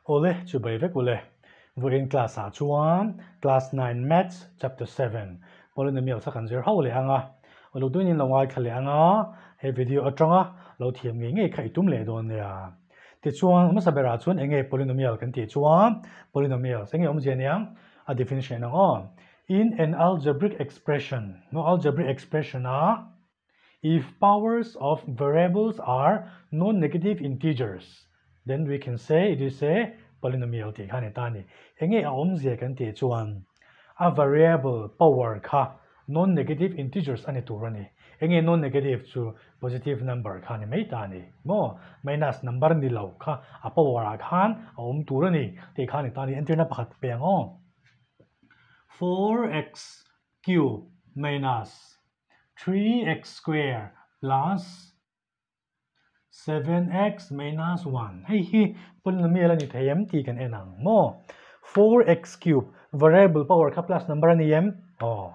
Awle, chu bai vek ule. Vawiin class ah chuan Class 9 Maths Chapter 7 Polynomials kha kan zir ho leh ang a. Uluk duhin in lo ngaithla leh ang a, he video atanga lo thiam ngei ngei kha i tum leh dawn nia. Tichuan, hmasa berah chuan eng nge polynomial kan tih chuan polynomials eng nge awmzia niang? A definition ang aw. In an algebraic expression, no algebraic expression ah If powers of variables are non-negative integers, then we can say it is a polynomial tih kha a ni ta a ni. Enge a awmzia kan tih chuan a variable power kha non-negative integers a ni tur a ni. Enge non-negative chu positive number kha a ni mai ta a ni maw? Minus number ni lo kha a power ah khan a awm tur a ni tih kha a ni ta a ni. Entirna pakhat pe ang aw. 4x cube minus 3x square plus 7x minus 1 hei hi polynomial a ni thei em tih kan en ang maw 4x cube variable power kha plus number a ni em aw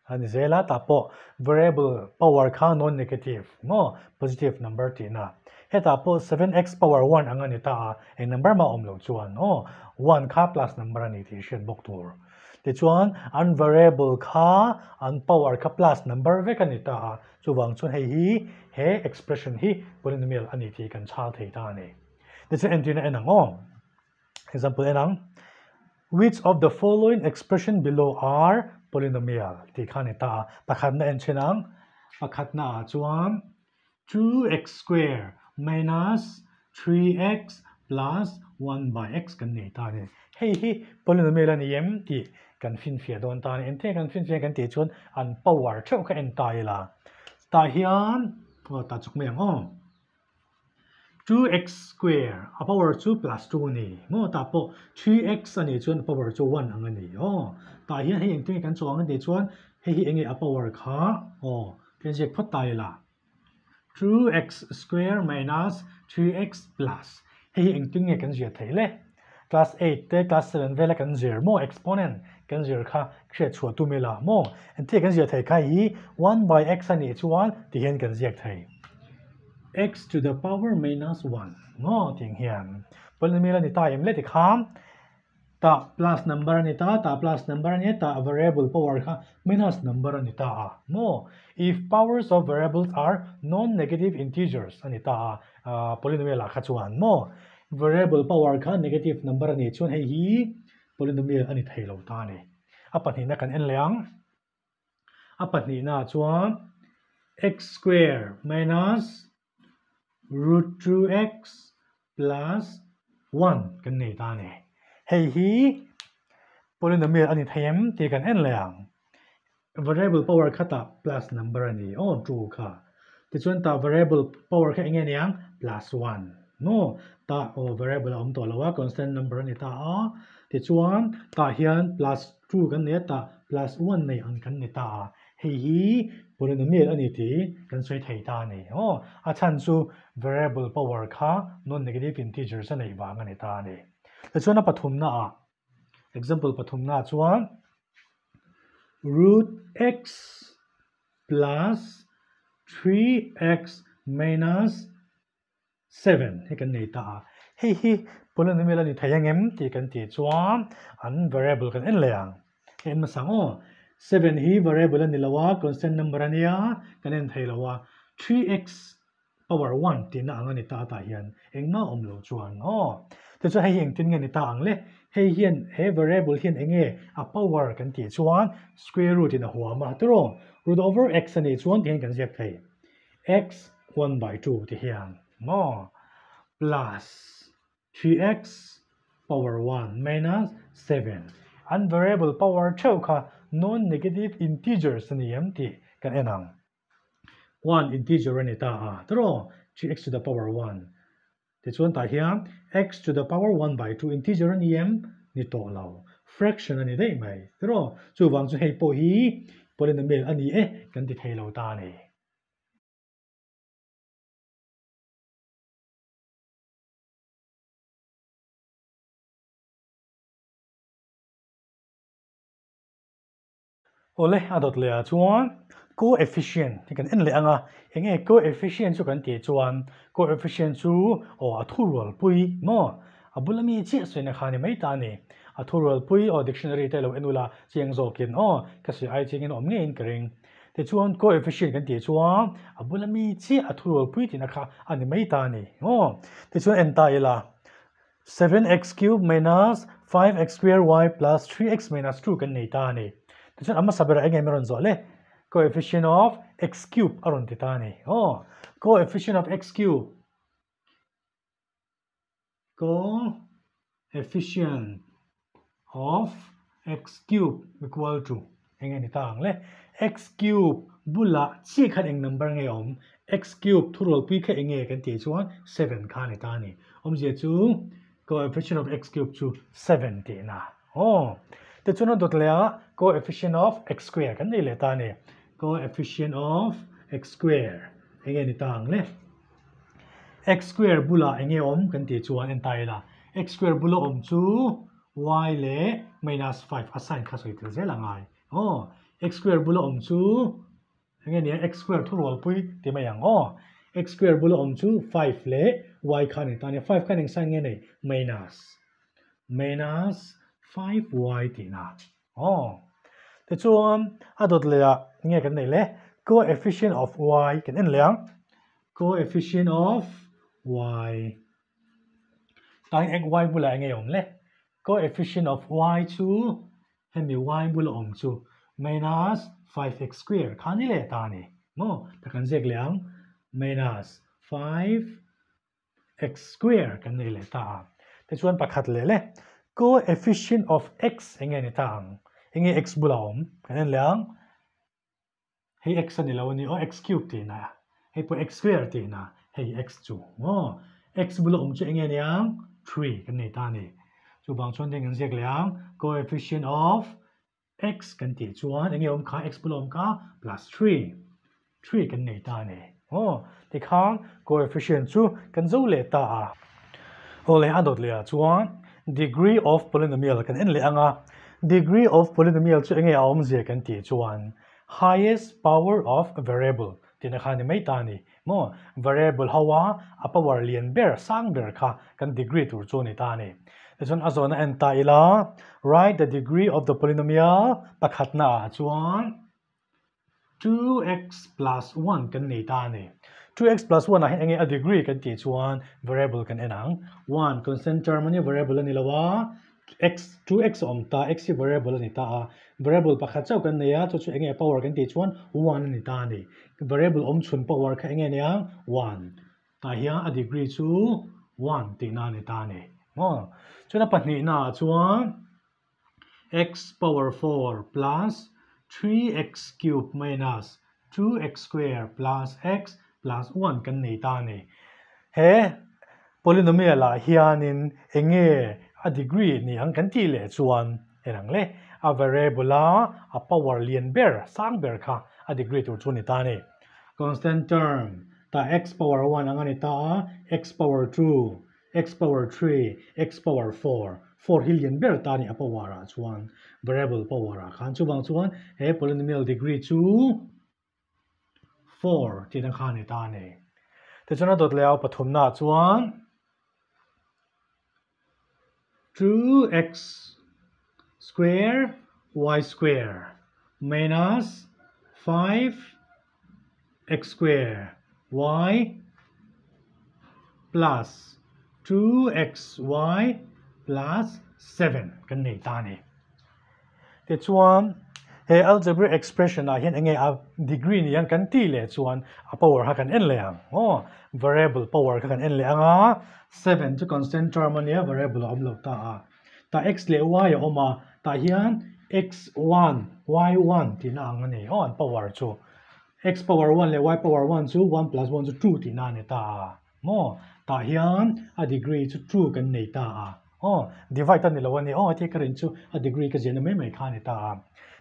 a ni zel a tah pawh variable power kha non negative maw positive number tihna hetah pawh 7x power 1 ang a ni ta a eng number mah awm loh chuan aw 1 kha plus number a ni tih hriat bawk tur. Tichuan, an variable kha an power kha plus number vek a ni ta a, chuvang chuan hei hi he expression hi polynomial a ni tih kan chhal thei ta a ni. Tichuan entirna en ang aw. Example en ang. Which of the following expression below are polynomial tih kha a ni ta a. Pakhatna en chhin ang. Pakhatna ah chuan 2x square minus 3x plus 1 by x kan nei ta a ni. Hei hi polynomial a ni em tih kan finfiah dawn ta a ni. Engtin kan finfiah kan tih chuan an power theuh kha en ta ila. Tah hian aw tah chuk mai ang aw. 2x square a power chu plus 2 a ni maw tah pawh 3x a nih chuan a power chu 1 ang a ni aw. Tah hian hei engtin nge kan chuang a tih chuan hei hi enge a power kha aw Kan ziak phawt ta ila. 2x square minus 3x plus hei hi engtin nge kan zir theih le? Class 8 te class 7 vela kan zir maw exponent kan zir kha hriat chhuah tum ila maw? Engtin nge kan zir theih kha hi 1 by x a nih chuan ti hian kan ziak thei x to the power minus 1 maw tih ang hian polynomial a ni ta em le tikhan Tah plus number a ni ta, tah plus number a ni a, tah variable power kha minus number a ni ta a maw? If powers of variables are non-negative integers a ni ta a, polynomial ah kha chuan maw? Variable power kha negative number a nih chuan hei hi polynomial a ni thei lo ta a ni. A pahnihna kan en leh ang. A pahnihna ah chuan x square minus root 2x plus 1 kan nei ta a ni. Hei hi polynomial a ni thei em tih kan en leh ang. Variable power kha tah plus number a ni aw 2 kha. Tichuan tah variable power kha eng nge niang plus 1 maw? Tah aw variable a awm tawh lo a constant number a ni ta a. Tichuan tah hian plus 2 kan nei a tah plus 1 nei ang kan ni ta a. Hei hi polynomial a ni tih kan sawi thei ta a ni. Aw, a chhan chu variable power kha non-negative integers a neih vang a ni ta a ni. Tichuan a pathumna ah, example pathumna ah chuan root x plus 3x minus 7 hi kan nei ta a. Hei hi polynomial a ni thei ang em tih kan tih chuan an variable kan en leh ang. Hei en hmasa ang aw. 7 hi variable a ni lo a, constant number a nia, kan en thei lo a. 3x power 1 tihna ang a ni ta tah hian engmah awm lo chuan aw. Tichuan hei hi engtin nge ni ta ang le? Hei hian he variable hian eng nge a power kan tih chuan square root in a huam a tiraw? Root over x a nih chuan tihian kan ziak thei. x 1 by 2 ti hian maw plus 3x power 1 minus 7 an variable power theuh kha non negative integers a ni em tih kan en ang 1 integer a ni ta a tiraw 3x to the power 1 tichuan tah hian x to the power 1 by 2 integer a ni em ni tawh lo fraction a ni daih mai tiraw chuvang chu hei pawh hi polynomial a ni e kan ti thei lo ta a ni. Awle a dawt leh ah chuan coefficient hi kan en leh ang a, eng nge coefficient chu kan tih chuan coefficient chu aw a thurual pui maw? A bula mi chiah sawi na kha ni mai ta a ni. A thurualpui aw dictionary te lo en ula chiang zawkin aw ka sawi ai chingin awm ngeiin ka ring. Tichuan coefficient kan tih chuan a bula mi chiah a thurualpui tihna kha a ni mai ta a ni aw. Tichuan en ta ila 7x cube minus 5x square y plus 3x minus 2 kan nei ta a ni. Tichuan a hmasa berah eng nge min rawn zawh le? Coefficient of x cube a rawn ti ta a ni aw. Coefficient of x cube Coefficient of x cube equal to eng nge ni ta ang le? x cube bulah chiah khan eng number nge awm? x cube thurualpui kha eng nge kan tih chuan 7 kha a ni ta a ni. Awmzia chu coefficient of x cube chu 7 tihna. Aw. Tichuan a dawt leh ah coefficient of x square kan nei leh ta a ni. Coefficient of x square eng nge ni ta ang le? X square bulah eng nge awm kan tih chuan en ta ila, x square bula awm chu y leh minus 5 a sign kha sawi tel zel a ngai. Aw, x square bula awm chu eng nge nia x square thurualpui ti mai ang aw. X square bula awm chu 5 leh y kha a ni ta nia, 5 khan eng sign nge nei? Minus, minus 5y tihna. Aw, tichuan a dawt leh ah eng nge kan neih le? Coefficient of y kan en leh ang. Coefficient of y tain eng y bulah eng nge awm le? Coefficient of y chu hemi y bula awm chu minus 5x square kha ni leh ta a ni maw? Ta kan ziak leh ang minus 5x square kan nei leh ta a. Tichuan pakhat leh le coefficient of x eng nge ni ta ang? Eng nge x bulah awm? Kan en leh ang. Hei x a ni lo a ni aw, x cube tih na, hei pawh x square tih na, hei x chu maw? X bula awm chu eng nge niang? 3 kan nei ta a ni. Chuvang chuan heng kan ziak leh ang, coefficient of x kan tih chuan eng nge awm kha, x bula awm kha plus 3, 3 kan nei ta a ni. Aw, tikhan coefficient chu kan zo leh ta a. Aw le, a dawt leh ah chuan degree of polynomial kan en leh ang a, degree of polynomial chu eng nge a awmzia kan tih chuan Highest power of variable tihna kha ni mai ta a ni maw? Variable ho a a power lian ber, sang ber kha kan degree tur chu a ni ta a ni. Tichuan a zawhna en ta ila, write the degree of the polynomial pakhatna ah chuan 2x plus 1 kan nei ta a ni. 2x plus 1 ah hian enge a degree kan tih chuan variable kan en ang. 1 constant term a nia, variable a ni lo a, x, 2x a awm ta, x hi variable a ni ta a, variable pakhat chauh kan nei a, chu chu enge power kan tih chuan 1 a ni ta a ni. Variable awm chhun power kha enge nia? 1. Tah hian a degree chu 1 tihna a ni ta a ni. Maw? Chuan a pahnihna ah chuan x power 4 plus 3x cube minus 2x square plus x plus 1 kan nei ta a ni. He polynomial ah hianin eng nge a degree ni ang kan tih leh chuan en ang le, a variable a a power lian ber, sang ber kha a degree tur chu a ni ta a ni. Constant term tah x power 1 ang a ni ta a, x power 2, x power 3, x power 4, 4 hi lian ber ta a ni a power ah chuan, variable power ah khan. Chuvang chuan he polynomial degree chu 4 tihna kha a ni ta a ni. Tichuan a dawt leh a pathumna ah chuan 2x square y square minus 5x square y plus 2xy plus 7 kan nei ta a ni. Tichuan, he algebraic expression ah hian enge a degree ni ang kan tih leh chuan a power kha kan en leh ang aw, variable power kha kan en leh ang a, 7 chu constant term a nia variable a awm lo ta a, tah x leh y a awm a, tah hian x one y one tihna ang a ni aw an power chu, x power one leh y power one chu one plus one chu two tihna a ni ta a. Maw? Tah hian a degree chu 2 kan nei ta a. Aw, divide a ni lo a ni. Aw, heti ka rin chu a degree ka ziahna mai mai kha a ni ta a.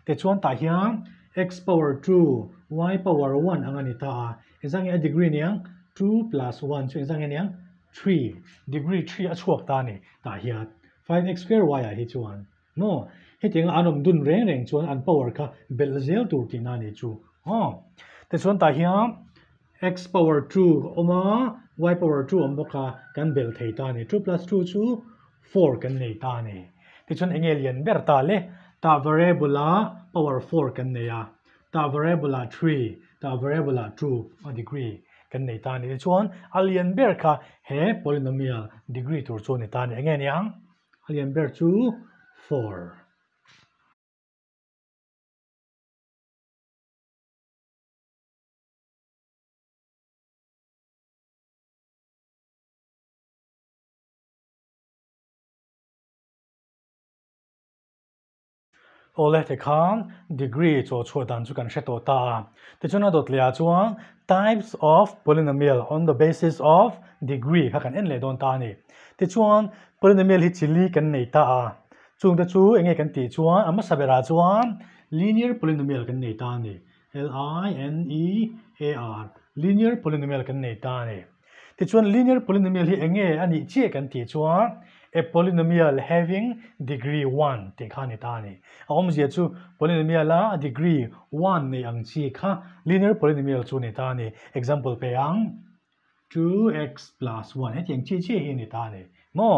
Tichuan tah hian x power 2, y power 1 ang a ni ta a. Engzah nge a degree niang? 2 plus 1 chu engzah nge niang? 3. Degree 3 a chhuak ta a ni tah hian. 5x square y ah hi chuan. Maw? Hetianga an awm dun reng reng chuan an power kha belh zel tur tihna a ni chu. Aw. Tichuan tah hian x power 2 a awm a, y power 2 a awm bawk a, kan belh thei ta a ni. 2 plus 2 chu 4 kan nei ta a ni. Tichuan enge lian ber ta le? Tah variable ah power 4 kan nei a, tah variable ah 3, tah variable ah 2 a degree kan nei ta a ni. Tichuan a lian ber kha he polynomial degree tur chu a ni ta a ni. Enge niang? A lian ber chu 4. Awle tikhan degree chaw chhuah dan chu kan hre tawh ta a. Tichuan a dawt leh ah chuan types of polynomial on the basis of degree kha kan en leh dawn ta a ni. Tichuan polynomial hi chili kan nei ta a. Chungte chu enge kan tih chuan a hmasa berah chuan linear polynomial kan nei ta a ni. L-I-N-E-A-R, linear polynomial kan nei ta a ni. Tichuan linear polynomial hi enge a nih chiah kan tih chuan a polynomial having degree one tih kha a ni ta a ni. A awmzia chu polynomial a degree one nei ang chi kha linear polynomial chu a ni ta a ni. Example pe ang, 2x plus 1 hetiang chi chiah hi a ni ta a ni. Maw?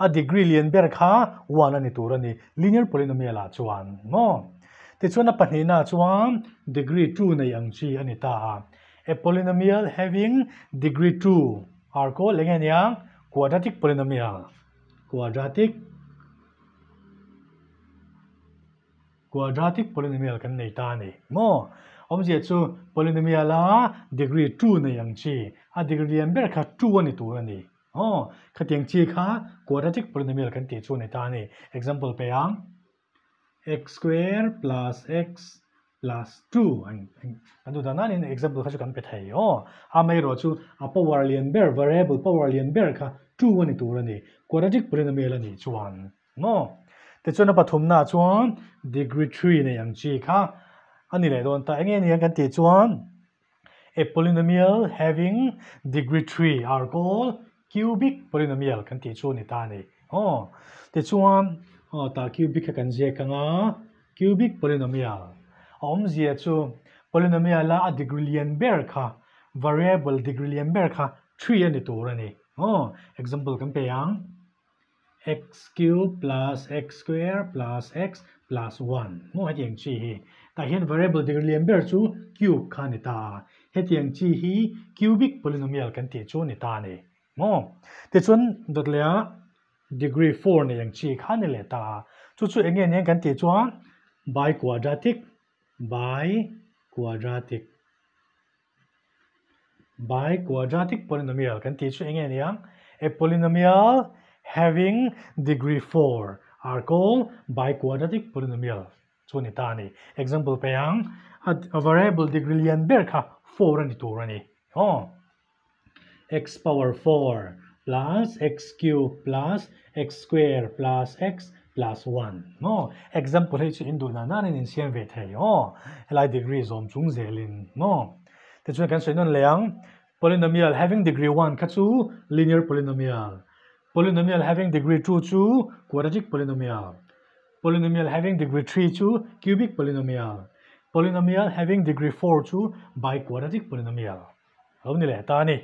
A degree lian ber kha one a ni tur a ni linear polynomial ah chuan. Maw? Tichuan a pahnihna chuan degree 2 nei ang chi a ni ta a. A polynomial having degree 2 are called enge nia quadratic polynomial. Quadratic quadratic polynomial kan nei ta a ni. Maw? Awmzia chu polynomial a degree 2 nei ang chi. A degree lian ber kha 2 a ni tur a ni. Aw, khatiang chi kha quadratic polynomial kan tih chu a ni ta a ni. Example pe ang. x square plus x plus 2 an an duh dan danin example kha chu kan pe thei aw. Amaherawh chu a power lian ber variable power lian ber kha 2 a ni tur a ni. Quadratic polynomial a nih chuan maw? Tichuan a pathumna ah chuan degree 3 nei ang chi kha a ni leh dawn ta. Enge ni ang kan tih chuan A polynomial having degree 3 are called cubic polynomial kan tih chu a ni ta a ni. Aw, tichuan aw tah cubic kha kan ziak ang a, cubic polynomial a awmzia chu polynomial a a degree lian ber kha variable degree lian ber kha 3 a ni tur a ni. Aw, example kan pe ang. x cube plus x square plus x plus 1 maw hetiang chi hi tah hian variable degree lian ber chu cube kha a ni ta a, hetiang chi hi cubic polynomial kan tih chu a ni ta a ni maw. Tichuan dawt leh ah degree 4 nei ang chi kha a ni leh ta a, chu chu eng nge nen kan tih chuan biquadratic biquadratic Biquadratic polynomial kan tih chu eng nge nia? A polynomial having degree 4 are called biquadratic polynomial chu a ni ta a ni. Example pe ang, a variable degree lian ber kha 4 a ni tur a ni. Aw. X power 4 plus x cube plus x square plus x plus 1. Maw? Example hei chu in duh dan danin in siam ve thei. Aw. Helai degree zawm chung zelin. Maw? Tichuan kan sawi nawn leh ang, polynomial having degree 1 kha chu linear polynomial, polynomial having degree 2 chu quadratic polynomial, polynomial having degree 3 chu cubic polynomial, polynomial having degree 4 chu biquadratic polynomial. Lo ni leh ta a ni.